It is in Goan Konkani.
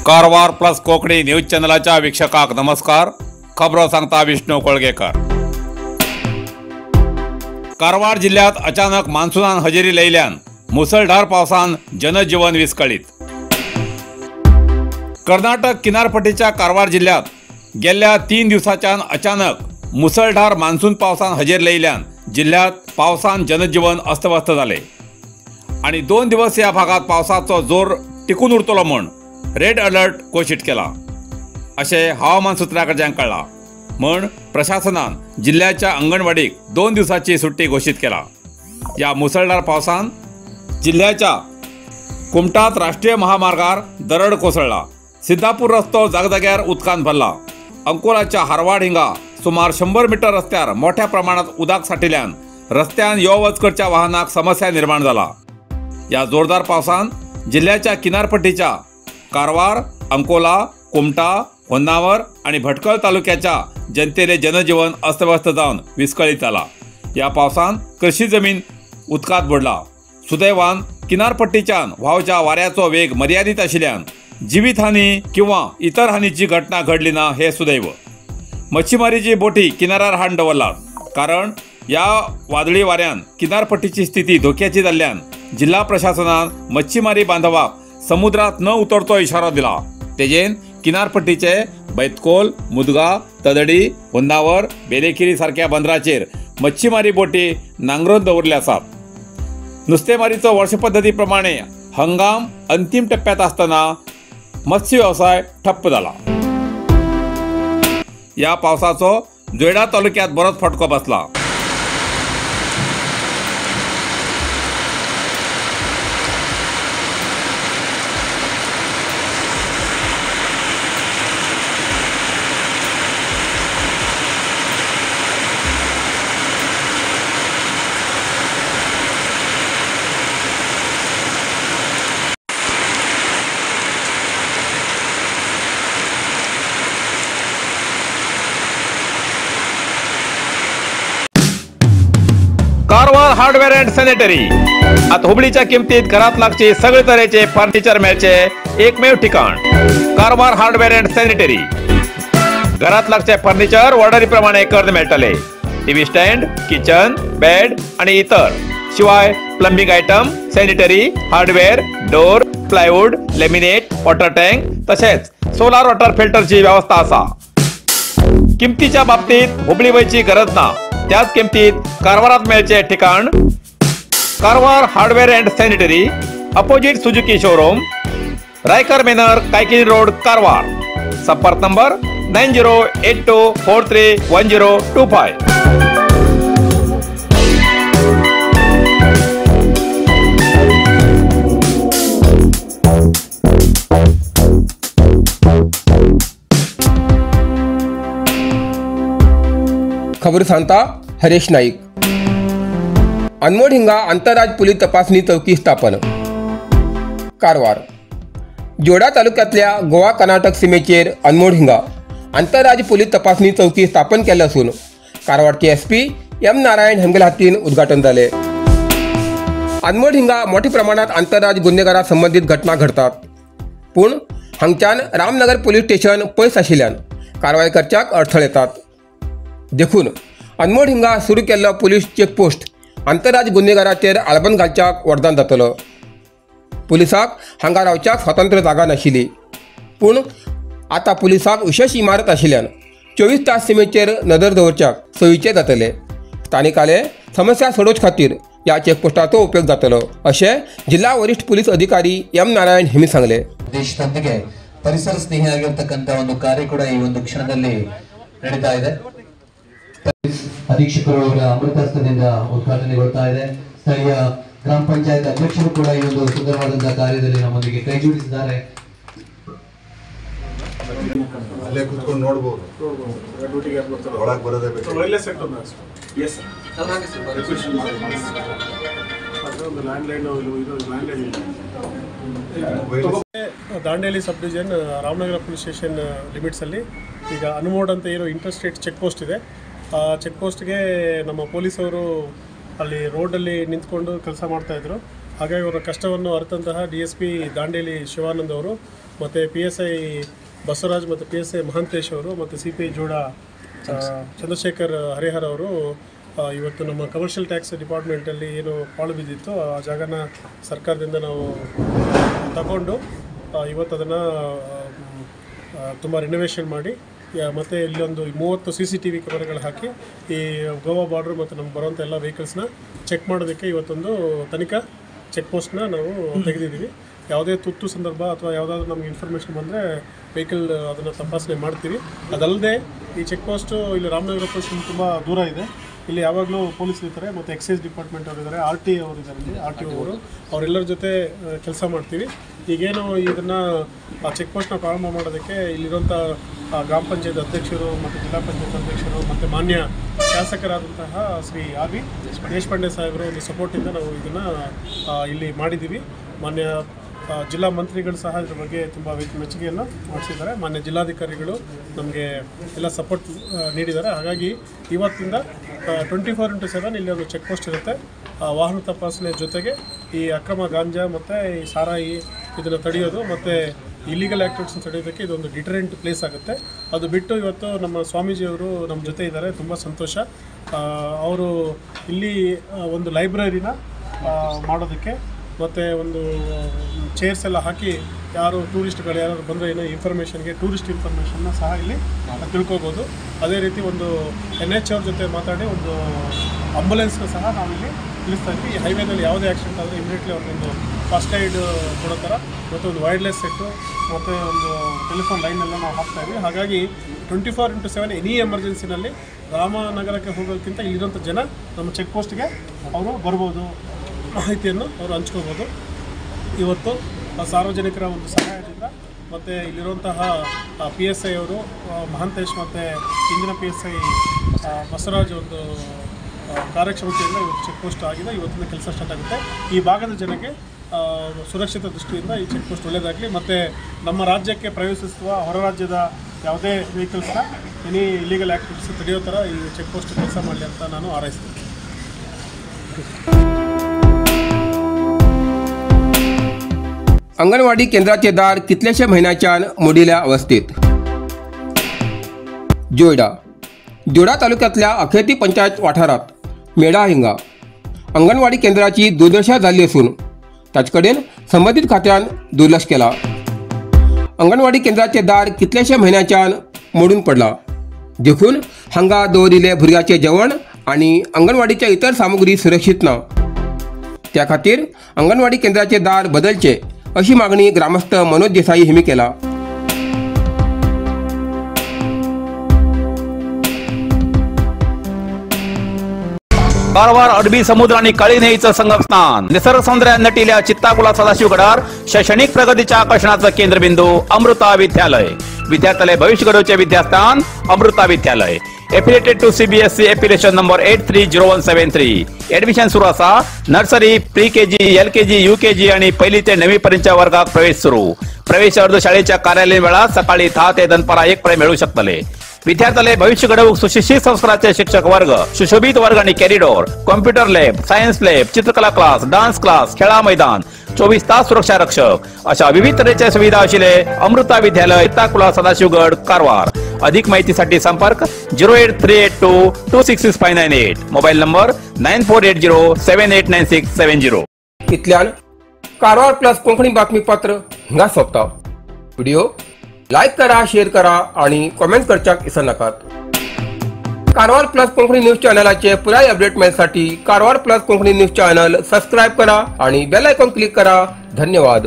Karwar प्लस कोंकणी न्यूज चॅनलाच्या वीक्षकांक नमस्कार। खबरो सांगता विष्णू कोळगेकर। कारवार जिल्ह्यात अचानक मान्सूनान हजेरी लयल्यान मुसळधार पावसान जनजीवन विस्कळीत। कर्नाटक किनारपट्टीच्या कारवार जिल्ह्यात गेल्या 3 दिवसांच्यान अचानक मुसळधार मान्सून पावसान हजेरी लयल्यान जिल्ह्यात पावसान जनजीवन अस्तव्यस्त जाले आणि 2 दिवस या भागात पावसाचो जोर टिकून उरतलो म्हूण रेड अलर्ट घोशीत केला अशें हवामान सूत्रां कडच्यान कळ्ळां। म्हूण प्रशासनान जिल्ह्याच्या अंगणवाडीक 2 दिवसांची सुट्टी घोशीत केला। या मुसळधार पावसान जिल्ह्याच्या कुमटात राष्ट्रीय महामार्गार दरड कोसळ्ळा। सिद्धापूर रस्तो जागजाग्यार उदकान भरला। अंकोलाच्या हारवाड हिंगा सुमार 100 मीटर रस्त्यार मोठ्या प्रमाणात उदक साठिल्ल्यान रस्त्यान यो वच करच्या वाहनाक समस्या निर्माण जाला। या जोरदार पावसान जिल्ह्याच्या किनारपट्टीच्या कारवार, अंकोला, कुमटा, होन्नावर आणि भटकळ तालुक्याच्या जनतेले जनजीवन अस्तव्यस्त जावन विस्कळीत जाला। या पावसान कृषी जमीन उदकांत बुडला। सुदैवान किनारपट्टीच्यान व्हांवच्या वाऱ्याचो वेग मर्यादित आशिल्ल्यान जीवितहानी किंवा इतर हानीची घटना घडली ना हे सुदैव। मच्छीमारीची बोटी किनाऱ्यार हाडून दवरलात, कारण या वादळी वाऱ्यान किनारपट्टीची स्थिती धोक्याची जाल्ल्यान जिल्हा प्रशासनान मच्छीमारी बांधवाक समुद्रात न उतरचो इशारो दिला। तेजेन किनारपट्टीचे बैतकोल, मुदगा, तदडी, होन्नावर, बेलेकिरी सारख्या बंदराचेर मच्छीमारी बोटी नांगरून दवरले आसात। नुस्तेमारीचो वर्षपद्धती प्रमाणे हंगाम अंतिम टप्प्यात आसतना मत्स्य व्यवसाय ठप्प जाला। या पावसाचो जोयडा तालुक्यात बरोच फटको बसला। कारवार हार्डवेअर अँड सॅनिटरी आता हुबळीच्या किमतीत घरात लागचे सगळे तरेचे फर्निचर मेळचे एकमेव ठिकाण कारवार हार्डवेअर अँड सॅनिटरी। घरात लागचे फर्निचर ऑर्डरी प्रमाणे करून मेळटले। टीव्ही स्टँड, किचन, बेड आणि इतर शिवाय plumbing item, sanitary, hardware, door, plywood, laminate, water tank तसेच सोलार वॉटर फिल्टरची व्यवस्था असा। किमतीच्या बाबतीत हुबळी वयची गरज ना, त्याच किमतीत कारवारात मेळचे ठिकाण Karwar hardware and sanitary, opposite Suzuki showroom, Raikar manor, Kaikini road, Karwar. संपर्क नंबर 9082431025। खबर सांगता हरेश नाईक। अनमोड हिंगा आंतरराज्य पोलीस तपासणी चौकी स्थापन। कारवार जोडा तालुक्यातल्या गोवा कर्नाटक सीमेचेर अनमोड हिंगा आंतरराज्य पोलीस तपासणी चौकी स्थापन केल्ले आसून कारवारचे एसपी एम नारायण हेमगेल हातीन उद्घाटन जाले। अनमोड हिंगा मोठ्या प्रमाणात आंतरराज्य गुन्हेगारा संबंधित घटना घडतात, पूण हांगच्यान रामनगर पोलीस स्टेशन पयस आशिल्ल्यान कारवाय करच्याक अडथळे येतात। देखून अनमोड हिंगा सुरू केल्लो पोलीस चेकपोस्ट आंतरराज्य गुन्हेगाराचेर आळबंद घालच्याक वरदान जातलो। पुलिसाक हांगा रावच्याक स्वतंत्र जागा नाशिल्ली, पूण आतां पुलिसाक विशेष इमारत आशिल्ल्यान 24 तास सीमेचेर नदर दवरच्याक सोयीचें जातले। स्थानिकाले समस्या सोडोवचे खातीर ह्या चेकपोस्टाचो उपयोग जातलो अशें जिल्हा वरिष्ठ पोलीस अधिकारी एम नारायण हेमी सांगले। ದೇಶದೊಂದಿಗೆ ಪರಿಸರ ಸ್ನೇಹಿಯಾಗಿರ್ತಕ್ಕಂಥ ಒಂದು ಕಾರ್ಯ ಕೂಡ ಈ ಒಂದು ಕ್ಷಣದಲ್ಲಿ ನಡೀತಾ ಇದೆ. ಅಧೀಕ್ಷಕರು ಅವರ ಅಮೃತಹಸ್ತದಿಂದ ಉದ್ಘಾಟನೆಗೊಳ್ತಾ ಇದೆ. ಸ್ಥಳೀಯ ಗ್ರಾಮ ಪಂಚಾಯತ್ ಅಧ್ಯಕ್ಷರು ಕೂಡ ಈ ಒಂದು ಸುಂದರವಾದಂತಹ ಕಾರ್ಯದಲ್ಲಿ ನಮ್ಮೊಂದಿಗೆ ಕೈ ಜೋಡಿಸಿದ್ದಾರೆ. ಅಲ್ಲೇ ಕೂತ್ಕೊಂಡು ನೋಡಬಹುದು, ಒಳಗೆ ಬರೋದೇ ಬೇಕು. Dandeli sub division Ramanagara police station ಲಿಮಿಟ್ಸಲ್ಲಿ ಈಗ ಅನುಮೋಡ್ ಅಂತ ಏನು ಇಂಟರ್ ಸ್ಟೇಟ್ ಚೆಕ್ ಪೋಸ್ಟ್ ಇದೆ. ಆ ಚೆಕ್ ಪೋಸ್ಟ್ಗೆ ನಮ್ಮ ಪೊಲೀಸವರು ಅಲ್ಲಿ ರೋಡಲ್ಲಿ ನಿಂತ್ಕೊಂಡು ಕೆಲಸ ಮಾಡ್ತಾಯಿದ್ರು. ಹಾಗಾಗಿ ಅವರ ಕಷ್ಟವನ್ನು ಅರಿತಂತಹ DSP Dandeli Shivanand ಅವರು ಮತ್ತು PSI Basavaraj ಮತ್ತು PSI Mahantesh ಅವರು ಮತ್ತು CPI Joda Chandrashekhar Harihar ಅವರು ಇವತ್ತು ನಮ್ಮ ಕಮರ್ಷಿಯಲ್ ಟ್ಯಾಕ್ಸ್ ಡಿಪಾರ್ಟ್ಮೆಂಟಲ್ಲಿ ಏನು ಪಾಳು ಬಿದ್ದಿತ್ತು ಆ ಜಾಗನ ಸರ್ಕಾರದಿಂದ ನಾವು ತಗೊಂಡು ಇವತ್ತು ಅದನ್ನು ತುಂಬ ರಿನೋವೇಷನ್ ಮಾಡಿ ಮತ್ತು ಇಲ್ಲೊಂದು 30 CCTV ಕ್ಯಾಮರಾಗಳು ಹಾಕಿ ಈ ಗೋವಾ ಬಾರ್ಡ್ರ್ ಮತ್ತು ನಮ್ಗೆ ಬರುವಂಥ ಎಲ್ಲ ವೆಹಿಕಲ್ಸ್ನ ಚೆಕ್ ಮಾಡೋದಕ್ಕೆ ಇವತ್ತೊಂದು ತನಿಖಾ ಚೆಕ್ ಪೋಸ್ಟ್ನ ನಾವು ತೆಗೆದಿದ್ದೀವಿ. ಯಾವುದೇ ತುರ್ತು ಸಂದರ್ಭ ಅಥವಾ ಯಾವುದಾದ್ರೂ ನಮ್ಗೆ ಇನ್ಫಾರ್ಮೇಷನ್ ಬಂದರೆ ವೆಹಿಕಲ್ ಅದನ್ನು ತಪಾಸಣೆ ಮಾಡ್ತೀವಿ. ಅದಲ್ಲದೆ ಈ ಚೆಕ್ ಪೋಸ್ಟು ಇಲ್ಲಿ ರಾಮನಗರ ಪೊಲೀಸ್ ತುಂಬ ದೂರ ಇದೆ. ಇಲ್ಲಿ ಯಾವಾಗಲೂ ಪೊಲೀಸ್ ಇರ್ತಾರೆ ಮತ್ತು ಎಕ್ಸೈಸ್ ಡಿಪಾರ್ಟ್ಮೆಂಟ್ ಅವರಿದ್ದಾರೆ, RT ಅವರು ಇದ್ದಾರೆ, ಇಲ್ಲಿ RTO ಅವರು, ಅವರೆಲ್ಲರ ಜೊತೆ ಕೆಲಸ ಮಾಡ್ತೀವಿ. ಈಗೇನು ಇದನ್ನು ಆ ಚೆಕ್ ಪೋಸ್ಟ್ನ ಪ್ರಾರಂಭ ಮಾಡೋದಕ್ಕೆ ಇಲ್ಲಿರುವಂಥ ಗ್ರಾಮ ಪಂಚಾಯತ್ ಅಧ್ಯಕ್ಷರು ಮತ್ತು ಜಿಲ್ಲಾ ಪಂಚಾಯತ್ ಅಧ್ಯಕ್ಷರು ಮತ್ತು ಮಾನ್ಯ ಶಾಸಕರಾದಂತಹ ಶ್ರೀ RV Deshpande ಸಾಹೇಬರು ಒಂದು ಸಪೋರ್ಟಿಂದ ನಾವು ಇದನ್ನು ಇಲ್ಲಿ ಮಾಡಿದ್ದೀವಿ. ಮಾನ್ಯ ಜಿಲ್ಲಾ ಮಂತ್ರಿಗಳು ಸಹ ಇದ್ರ ಬಗ್ಗೆ ತುಂಬ ಮೆಚ್ಚುಗೆಯನ್ನು ಮಾಡಿಸಿದ್ದಾರೆ. ಮಾನ್ಯ ಜಿಲ್ಲಾಧಿಕಾರಿಗಳು ನಮಗೆ ಎಲ್ಲ ಸಪೋರ್ಟ್ ನೀಡಿದ್ದಾರೆ. ಹಾಗಾಗಿ ಇವತ್ತಿಂದ 24/7 ಇಲ್ಲಿ ಒಂದು ಚೆಕ್ ಪೋಸ್ಟ್ ಇರುತ್ತೆ. ವಾಹನ ತಪಾಸಣೆ ಜೊತೆಗೆ ಈ ಅಕ್ರಮ ಗಾಂಜಾ ಮತ್ತು ಈ ಸಾರಾಯಿ ಇದನ್ನು ತಡೆಯೋದು ಮತ್ತು ಇಲ್ಲಿಗಲ್ ಆ್ಯಕ್ಟಿವಿಟೀಸ್ನ ತಡೆಯೋದಕ್ಕೆ ಇದೊಂದು ಡಿಟರೆಂಟ್ ಪ್ಲೇಸ್ ಆಗುತ್ತೆ. ಅದು ಬಿಟ್ಟು ಇವತ್ತು ನಮ್ಮ ಸ್ವಾಮೀಜಿಯವರು ನಮ್ಮ ಜೊತೆ ಇದ್ದಾರೆ, ತುಂಬ ಸಂತೋಷ. ಅವರು ಇಲ್ಲಿ ಒಂದು ಲೈಬ್ರರಿನ ಮಾಡೋದಕ್ಕೆ ಮತ್ತು ಒಂದು ಚೇರ್ಸ್ ಎಲ್ಲ ಹಾಕಿ ಯಾರು ಟೂರಿಸ್ಟ್ಗಳು ಯಾರಾದ್ರು ಬಂದರೆ ಏನೋ ಇನ್ಫಾರ್ಮೇಷನ್ಗೆ ಟೂರಿಸ್ಟ್ ಇನ್ಫಾರ್ಮೇಷನ್ನ ಸಹ ಇಲ್ಲಿ ತಿಳ್ಕೊಬೋದು. ಅದೇ ರೀತಿ ಒಂದು NH ಅವ್ರ ಜೊತೆ ಮಾತಾಡಿ ಒಂದು ಆಂಬುಲೆನ್ಸ್ನ ಸಹ ನಾವಿಲ್ಲಿ ನಿಲ್ಲಿಸ್ತಾ ಇದ್ವಿ. ಈ ಹೈವೇನಲ್ಲಿ ಯಾವುದೇ ಆಕ್ಸಿಡೆಂಟ್ ಆದರೆ ಇಮಿಡಿಯೇಟ್ಲಿ ಅವ್ರಿಗೊಂದು ಫಸ್ಟ್ ಏಡ್ ಕೊಡೋ ಥರ ಮತ್ತು ಒಂದು ವೈರ್ಲೆಸ್ ಸೆಟ್ಟು ಮತ್ತು ಒಂದು ಟೆಲಿಫೋನ್ ಲೈನೆಲ್ಲ ನಾವು ಹಾಕ್ತಾಯಿದ್ವಿ. ಹಾಗಾಗಿ 24/7 ಎನಿ ಎಮರ್ಜೆನ್ಸಿನಲ್ಲಿ ರಾಮನಗರಕ್ಕೆ ಹೋಗೋದಕ್ಕಿಂತ ಇಲ್ಲಿರೋಂಥ ಜನ ನಮ್ಮ ಚೆಕ್ ಪೋಸ್ಟ್ಗೆ ಅವರು ಬರ್ಬೋದು, ಮಾಹಿತಿಯನ್ನು ಅವರು ಹಂಚ್ಕೋಬೋದು. ಇವತ್ತು ಸಾರ್ವಜನಿಕರ ಒಂದು ಸಹಾಯದಿಂದ ಮತ್ತು ಇಲ್ಲಿರುವಂತಹ PSI ಅವರು ಮಹಾಂತೇಶ್ ಮತ್ತು ಹಿಂದಿನ PSI Basavaraj ಒಂದು ಕಾರ್ಯಕ್ಷಮತೆಯಿಂದ ಇವತ್ತು ಚೆಕ್ ಪೋಸ್ಟ್ ಆಗಿದೆ. ಇವತ್ತಿನ ಕೆಲಸ ಸ್ಟಾರ್ಟ್ ಆಗುತ್ತೆ. ಈ ಭಾಗದ ಜನಕ್ಕೆ ಸುರಕ್ಷಿತ ದೃಷ್ಟಿಯಿಂದ ಈ ಚೆಕ್ ಪೋಸ್ಟ್ ಒಳ್ಳೆಯದಾಗಲಿ ಮತ್ತು ನಮ್ಮ ರಾಜ್ಯಕ್ಕೆ ಪ್ರವೇಶಿಸುವ ಹೊರ ರಾಜ್ಯದ ಯಾವುದೇ ವೆಹಿಕಲ್ಸ್ನ ಎನಿ ಇಲ್ಲಿಗಲ್ ಆ್ಯಕ್ಟಿವಿಟೀಸ್ ತಡೆಯೋ ಥರ ಈ ಚೆಕ್ ಪೋಸ್ಟ್ ಕೆಲಸ ಮಾಡಲಿ ಅಂತ ನಾನು ಹಾರೈಸ್ತೀನಿ. अंगणवाडी केंद्राचे दार कितलेशे म्हयन्याच्यान मोडिल्ल्या अवस्थेत. जोयडा जोडा तालुक्यांतल्या अखेती पंचायत वाठारांत मेडा हिंगा अंगणवाडी केंद्राची दुर्दशा जाल्ली आसून ताचे कडेन संबंदीत खात्यान दुर्लक्ष केला. अंगणवाडी केंद्राचे दार कितलेशे म्हयन्याच्यान मोडून पडला देखून हांगा दवरिल्ले भुरग्याचे जेवण आनी अंगणवाडीच्या इतर सामुग्री सुरक्षीत ना. त्या खातीर अंगणवाडी केंद्राचे दार बदलचे अशी मागणी ग्रामस्थ मनोज देसाई हिमी केला. कारवार अरबी समुद्र आणि काळी न्हंयेचं संगमस्थान, निसर्ग सौंदर्यान नटिल्या चित्ताकुला सदाशिवगडार शैक्षणिक प्रगतीच्या आकर्षणाचं केंद्रबिंदू अमृता विद्यालय. विद्यार्थ्याले भविष्य घडवचे विद्यास्थान Amrita Vidyalaya. Affiliated to CBSE affiliation number 830173. Admission सुरू आसा. Nursery, pre KG, LKG, UKG आणि पहिली ते 9वी पर्यंतच्या वर्गात प्रवेश सुरू. प्रवेश अर्ज शाळेच्या कार्यालयीन वेळात सकाळी 10 ते दनपारा 1 पर्यंत मिळू शकतले. विद्यार्थ्याले भविष्य घडवूक सुशिक्षित संस्काराचे शिक्षक वर्ग, सुशोभित वर्ग आणि corridor, computer lab, science lab, चित्रकला क्लास, डान्स क्लास, खेळा मैदान, 24 तास सुरक्षा रक्षक अशा विविध तऱ्हेच्या सुविधा असलेले अमृता विद्यालय, ताकुला, सदाशिवगड, कारवार. अधिक माहितीसाठी संपर्क 08382 266598, मोबाईल नंबर 9480 789670. इतल्यान कारवार प्लस कोंकणी बातमीपत्र हिंगा सोंपता. व्हिडिओ लायक करा, शेअर करा आणि कॉमेंट करच्याक विसरनाकात. कारवार प्लस कोंकणी न्यूज चॅनलाचे पुराय update मेळसाठी Karwar plus Konkani news channel subscribe करा आणि बेल आयकॉन क्लिक करा. धन्यवाद.